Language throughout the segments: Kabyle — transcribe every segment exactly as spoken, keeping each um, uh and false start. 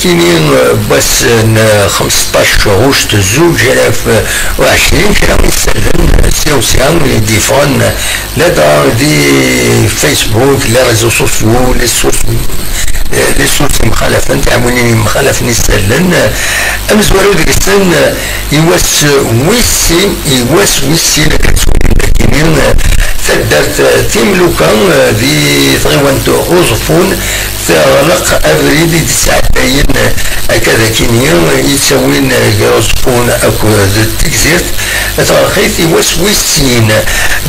Kini, eh, n wass n, eh, xemseṭṭac ɣuct zuǧ alaf u ɛecrin, kra n isallen, eh, sya u sya i d-yeffɣen, eh, ladɣa di Facebook, les réseaux sociaux, les sources, eh, les sources yemxalafen, tiɛmilin yemxalafen isallen, eh, amezwaru deg-sen, eh, i wass wis sin, i wass wis sin, akka ttwalin dagini, eh, taddart, eh, Timluka, eh, di tɣiwant Uẓeffun, teɣleq abrid i d-sɛeddayen akka d akini yettawin gar Uẓeffun akked Tegzirt, teɣleq-it i wass wis sin,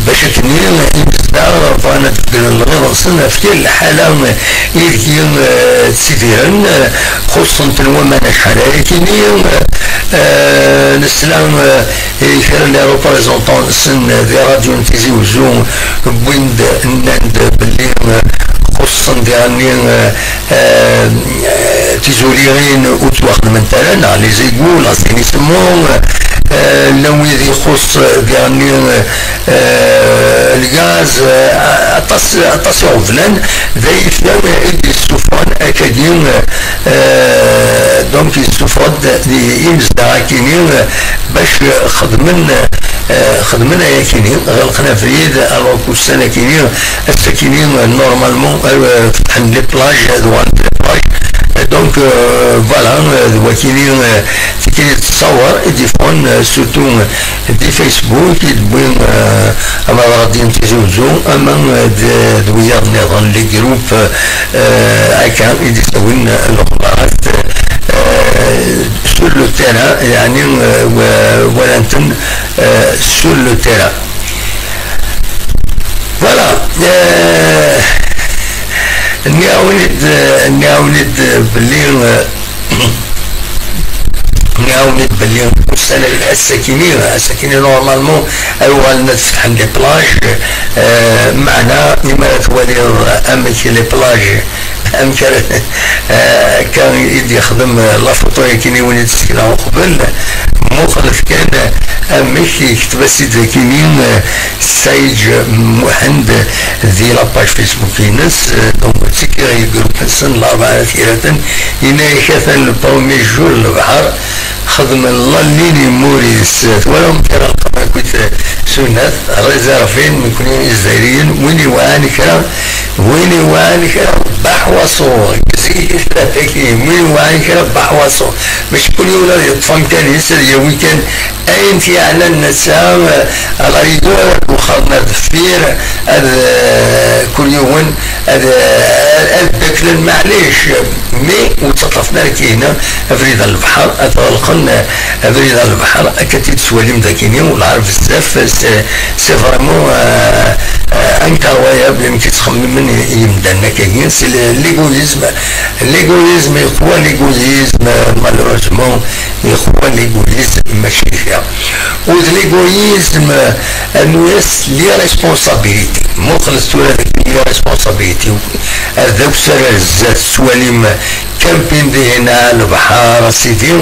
bac akkenni imezdaɣ bɣan ad beddlen lɣiḍ-nsen ɣef yal lḥala ideg, eh, ttidiren, xuṣṣen-ten waman acḥal ay akini, eh, nesla, eh, i kra n les représentants-nsen di radio n Tizi Uzzu, wwin-d, nnan-d belli, eh, xuṣṣen diɣenni, eh, eh, tizuliɣin ur ttwaxedment ara, neɣ les égouts, l'assainissement, eh, llan wid ixuṣṣ diɣenni, eh, lgaz, eh, aṭas, aṭas iɣeblan, d ayetma i d-yessufɣen akkagi, eh, donc yessufɣ-d imezdaɣ akini, eh, bac xedmen, eh, xedmen ayakini, ɣelqen abrid, alors ussan akini, ass akini, eh, normalement, eh, fetḥen les plages, ad uɣalent les plages. Eh, donc, eh, voilà, eh, d wakini, eh, tikini tettṣawer i d-yeffɣen, eh, surtout, eh, di Facebook, i d-wwin, eh, ama d Radyu n Tizi Uzzu, ama, eh, d, d wiyaḍ nniḍen, les groupes, eh, akka i d-ittawin, eh, lexbarat, eh, sur le terrain, yeɛni, eh, wa-, walan-ten, eh, sur le terrain. Voilà. Eh, nniɣ-awen-id, nniɣ-awen-id belli, eh, nniɣ-awen-id belli ussan, ass-akini, ass-akini, normalement, ay uɣalen ad fetḥen les plages, eh, meɛna imi ara twaliḍ amek les plages, amek ara, eh, akka i d-yexdem, eh, la photo-yakini win i d-ssekneɣ uqbel, muqlet kan, eh, amek yekteb-as-id akini, eh, Saïd Muḥend di la page Facebook-ines, eh, donc, ttikkiɣ i groupe-nsen, Larebɛa n At Yiraten, yenna-yak atan le premier jour lebḥer, xedmen la ligne Maurice, twalamt ara lqamakit, eh, sunat, réservin, nekni Izzayriyen, win iwɛan kra, win iwɛan kra, baḥwaṣu, zik i tella tagi, win iwɛan kra, baḥwaṣu. Mačči kul yiwen ad yeṭṭef amkan-is, ad yawi kan ayen t-yeɛnan netta, eh, à la rigueur, wexxerna deffir, ad, eh, kul yiwen ad, eh, ad ddaklen, maɛlic, mi ur ttaṭṭafen ara kihna abrid ɣer lebḥer, ad ɣelqen, eh, abrid ɣer lebḥer, akka t-id-tettwalim dagini, welɛar bezzaf, c'est, c'est vraiment, euh, euh, incroyable, amek i ttxemmimen yimdanen akkagi, c'est le, l'égoïsme, l'égoïsme, yeqwa l'égoïsme, euh, malheureusement, yeqwa l'égoïsme, mačči d kra. U d l'égoïsme, euh, anwa-s l'irresponsabilité. Muqlet tura deg l'irresponsabilité. Ar d akessar ar zdat, tettwalim camping dihin, lebḥer, a sidi,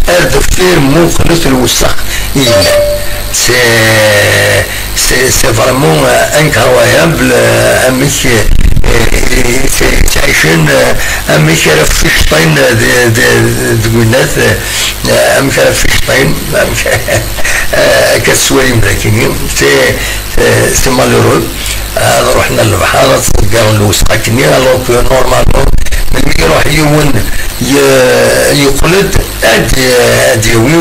ar deffir muqlet lewsex i yellan. C'est, c'est, c'est vraiment, euh, incroyable, euh, amek, euh, i, i, i ttɛicen, euh, amek ara fficṭin, euh, de, de, de, deg winat, euh, amek ara fficṭin, amek, euh, akka tettwalim dagini. C'est, c'est, c'est malheureux. Ad ruḥen ar lebḥer, ad ttḍeggaren lewsex akkenni, alors que normalement, melmi iruḥ yiwen ye-, yeqqel-d, ad, ad yawi,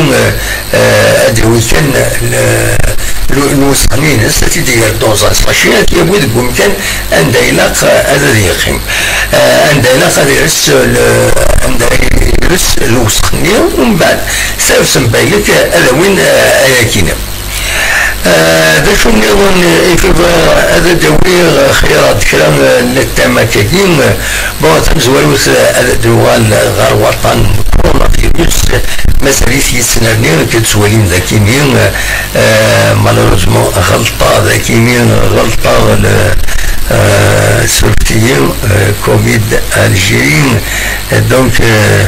eh, ad yawi kan le-, le-, lewsex-nni-ines, ad t-id-iger dans un sachet, ad t-yawi deg umkan anda ilaq ad, ad yeqqim. Eh, anda ilaq ad ires le-, anda ires lewsex-nni, umbeɛd, s, s baylek ad awin, eh, ayakini. Eh, d acu nniḍen i tebɣa ad d-awiɣ, xir-aɣ-d kra n ttama-agi. Bon, tamezwarut, eh, ad d-nuɣal ɣer waṭṭan n coronavirus. Mazal-it yettnerni, akken tettwalim dagini, eh, malheureusement, ɣelṭeɣ dagini, ɣelṭeɣ le, eh, surfet-iyi, eh, Covid Algérie. Eh, donc, eh,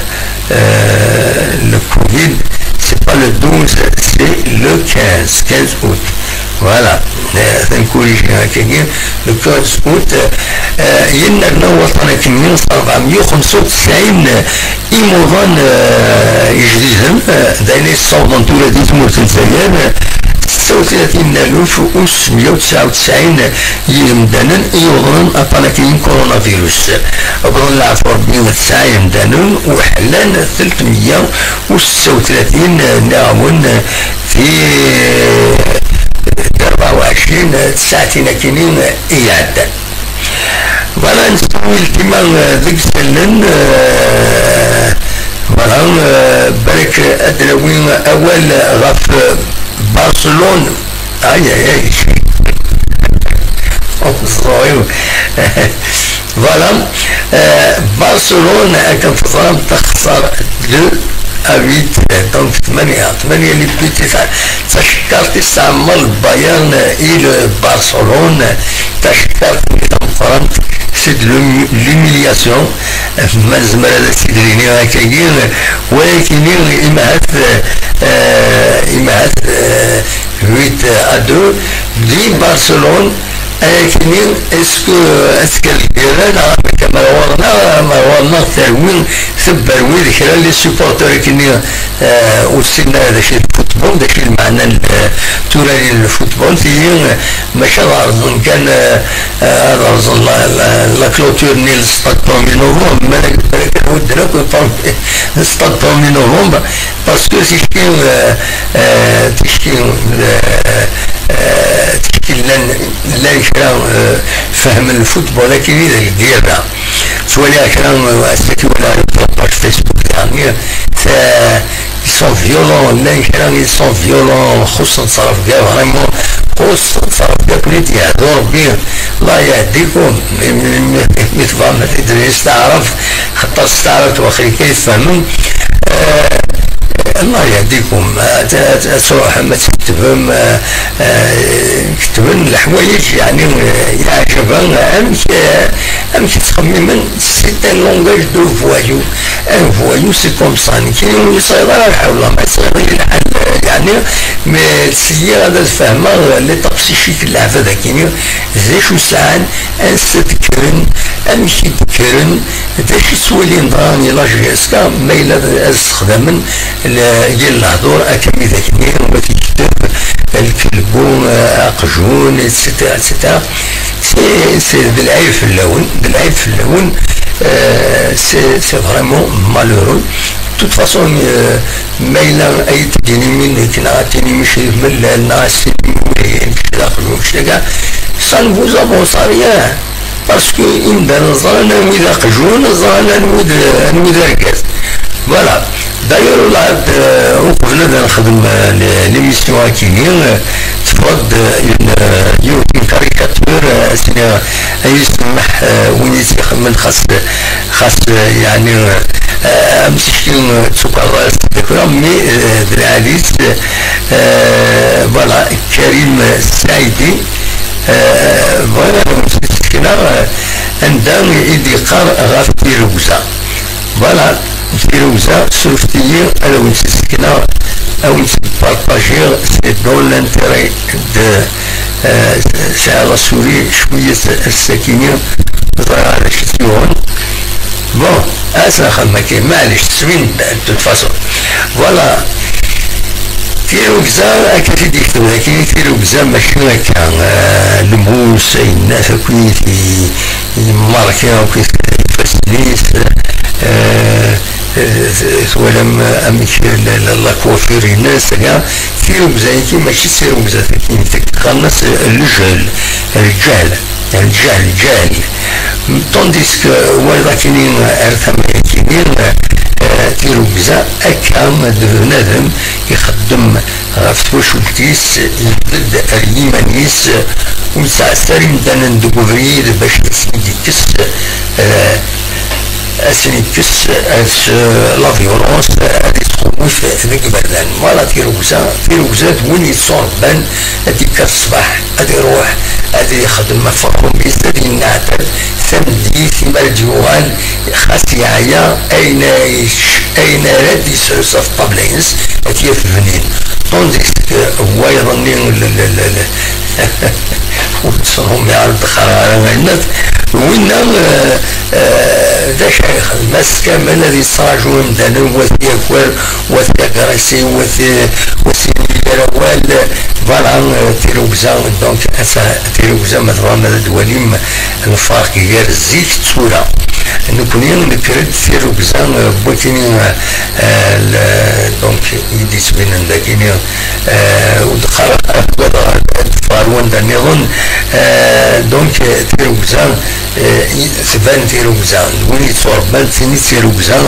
Euh, le Covid, c'est pas le douze, c'est le quinze, quinze août. Voilà. Eh, tankulij akkagi, le quinze août, eh, yennerna waṭṭan akkenni s rebɛemya u xemsa u tesɛin imuḍan, eh, ijdiden, eh, d ayen ay yessawḍen tura di tmurt n Lezzayer, eh, setta u tlatin alef u semya u tesɛa u tesɛin yimdanen i yuḍnen aṭṭan akkenni n coronavirus. Wwḍen leɛfu Rebbi tesɛa yimdanen u ḥellan telt meyya u setta u tlatin, eh, nniɣ-awen, eh, di rebɛa u ɛecrin tsaɛtin akkenni i iɛeddan. Voilà, nettwil dima, eh, deg isallen, eh, voilà, eh, balak ad d-nawi awal ɣef, eh, Barcelone. Ay, ay, ay. Ẓẓur-iw. Voilà. Euh, Barcelone, akken teẓram, texṣer deux à huit, donc tmanya, tmanya les buts i tesɛa. D tacekkart i tesɛa Bayern i le Barcelone, tacekkart-nni tameqqrant, c'est de l'hum-, l'humiliation. Ma nezmer ad as-id-nini akkagi, walakin imahat, euh, imahat, euh, huit à deux, di Barcelone, ayakini, est-ce que, est-ce que lgirra, neɣ amek, ma ɣur-neɣ, ma ɣur-neɣ terwi, tebberwi d kra n les supporters akini, eh, ur ssinen ara d acu i d football, d acu i d lmeɛna n, eh, turarin n football, tigi, eh, maca ad rẓen kan, eh, eh, ad rẓen la, la, la clôture-nni n stade premier novembre, ma d, ma d, kan wadden akk stade premier novembre, parce que ticki, euh, euh, ticki, euh, euh, ticki llan, llan kra, euh, fehmen lfutbol akini d lgirra. Ttwaliɣ kra, euh, ass-agi wala la page Facebook daɣen, euh, ils sont violents, llan kra, ils sont violents, xuṣṣen ttṛebga, vraiment, xuṣṣen ttṛebga, akken i d-yehdu Rebbi, Allah yehdikum, mi, mi, mi, mi tebɣam ad t-id-nini s taɛrabt, xaṭer s taɛrabt waqil kan i tfehmem. Eh, Allah yehdikum, ad, ad, ad truḥem, ad tkettbem, eh, eh, ketben leḥwayeǧ, yeɛni, eh, yeɛǧeb, amek, eh, amek i ttxemmimen, c'est un langage de voyou. Un voyou, c'est comme ça. Nekk ur yesɛiḍ ara lḥal, ma yesɛiḍ lḥal, eh, yeɛni, mais syiɣ ad fehmeɣ l'état psychique n leɛbad-agi, d acu sɛan, ansa d-kkren, amek i d-kkren, d acu i ttwalin dɣa i la J S K, ma yella ad sexdamen l-, yir lehdur akka mi d akni, ma tikteb, lkelbu, eh, aqjun, et cetera, et cetera. C'est, c'est d lɛib fell-awen, d lɛib fell-awen, eh, c'est, c'est vraiment malheureux. De toute façon, eh, ma yella ay d-tinim i nekk, neɣ ad tinim i Crif Mellal, neɣ ad tinim i wihin, kečč d aqjun, kečč d aga, ça ne vous avance à rien. Parce que imdanen ẓran anwi d aqjun, ẓran anwi d, anwi d argaz. Voilà. D'ailleurs, la, euh, uqbel ad nexdem, euh, l-, l'émission akini, euh, teffeɣ-d, euh, une, euh, yiwet n caricature, euh, as-iniɣ, euh, ay isemmeḥ, euh, win i tt-ixemmen, xas, xas, euh, yeɛni, euh, euh, amsiskin, euh, d tukerḍa-s d akra, mais, euh, d lɛali-s, euh, voilà, Karim Saïdi, euh, bɣiɣ ad wen-tt-id-sekneɣ, euh, anda i d-yeqqar ɣef tirugza. Voilà, tirugza, surfet-iyi, ad wen-tt-id-sekneɣ, ad wen-tt-id-partajiɣ, c'est dans l'intérêt de, euh, Saɛid Asuri, cwiya s-, ass-akini, ẓriɣ ara acu i tt-yuɣen. Bon, as axxam-agi, maɛlic, teswin, de toute façon. Voilà. Tirugza, akka i d-yekteb dagi, tirugza mačči akka, eh, lmus, ayennat akkit, i, i yemmarki akkit ifassen-is, eh, eh, twalam amek la, la, la coiffure-ines, ya, tirugza-agi mačči d tirugza, qqaren-as lǧehl, lǧehl. Lǧehl, lǧehl. Tandis que wayeḍ akini ar tama-yakini, eh, tirugza, akka d bnadem ixeddem ɣef twacult-is, yebded ar yiman-is, ur yettɛassa ara imdanen deg ubrid bac ad sen-id-ikkes, eh, ad sen-ikkes, eh, s, eh, la violence, eh, ad yettxewwif deg iberdan. Voilà tirugza, tirugza d win yettwaṛebban, ad d-yekker ṣṣbeḥ, ad iruḥ, ad ixdem ɣef uɣrum-is, ad yenneɛtab tameddit, mi ara d-yuɣal, xas yeɛya, ayen ay yečč, ayen ara d-yesɛu s ṭṭabla-ines ad t-yaf bnin. Tandis que wayeḍ-nni, ur ttṣumiɣ ara, ddexxareɣ ara ayenna. Winna, eh, eh, d acu ara yexdem? Ass kamel ad yettraǧu imdanen, wa t-yaker, wa t-yagrisi, wa t-, wa s-yini gar awal. Voilà, eh, tirugza, donc, ass-a, tirugza, ma tebɣam ad d-twalim lferq gar zik d tura. Nekkni nekker-d tirugza, eh, n wakini, eh, eh, l-, donc, i d-yettbinen d akini, eh, ur d-qqareɣ ad ugadeɣ ad ffɣeɣ ar wanda nniḍen, eh, donc, eh, tirugza, eh, i, tban tirugza, d win yetturebban d tin i d tirugza,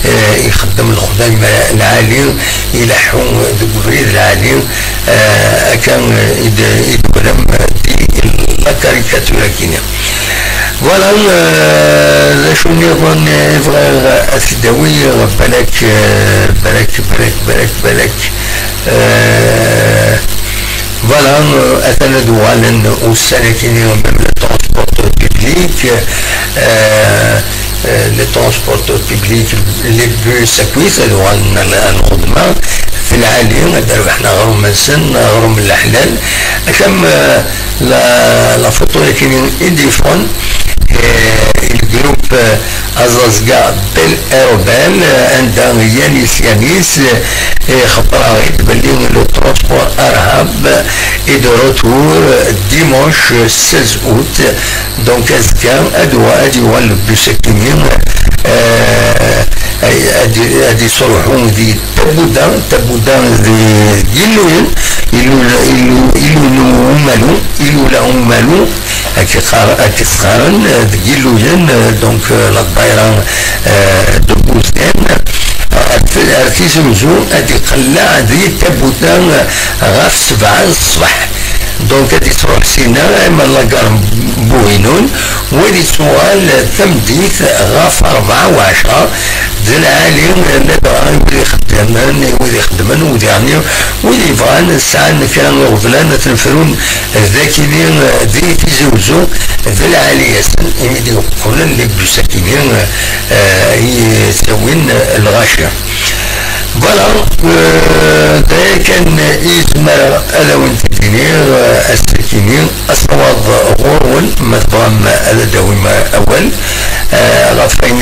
eh, ixeddem lexdayem lɛali, ileḥḥu deg ubrid lɛali, eh, akka, eh, i d-, i d-twalam di la caricature-agi-nni. Voilà, eh, d acu nniḍen i bɣiɣ ad t-id-awiɣ, balak, eh, balak, balak, balak, balak, eh, voilà, eh, atan ad uɣalen ussan-agi-nni, même le transport public, eh, eh, le transport public, les bus akkit, ad uɣalen ar, ar lxedma fi lɛali, ad d-rebḥen aɣrum-nsen, aɣrum n leḥlal. Akka am, eh, la, la photo-agi-nni i d-yeffɣen, eh, i le groupe, eh, aẓaẓga Bel Air Bel, eh, anda Yanis Yanis, eh, ixebber-aɣ-id belli le transport arabe est de retour dimanche seize août. Donc azekka ad uɣ-, ad yuɣal le bus-agi-nni, eh, ad, ad yesruḥu di Tabuda, Tabuda d Yilluyen, Illu, Illu, Illu n Umalu, Ilula Umalu, akka qqar-, akka qqaren, eh, deg Yilluyen, eh, donc, eh, la daïra, eh, de Bouzène, eh, ar t-, ar Tizi Uzzu, ad iqelleɛ di Tabuda, eh, ɣef sebɛa ṣṣbeḥ. Donc ad yesruḥ sina, ama la gare n Buhinun, wid yettuɣal tameddit ɣef rebɛa u ɛecra d lɛali, ladɣa i wid ixeddmen, i wid ixeddmen, wid yeɛni, wid yebɣan sɛan kra iɣeblan ad ten-frun d akini di Tizi Uzzu, d lɛali-yasen, imi d-yeqqlen deg usakini, eh, i ttawin lɣaci. Voilà, euh, d aya kan i zemreɣ ad awen-t-id-iniɣ, euh, ass-agi-nni, asawaḍ ɣur-wen, ma tebɣam ad d-tawim awal, euh, ɣef wayen i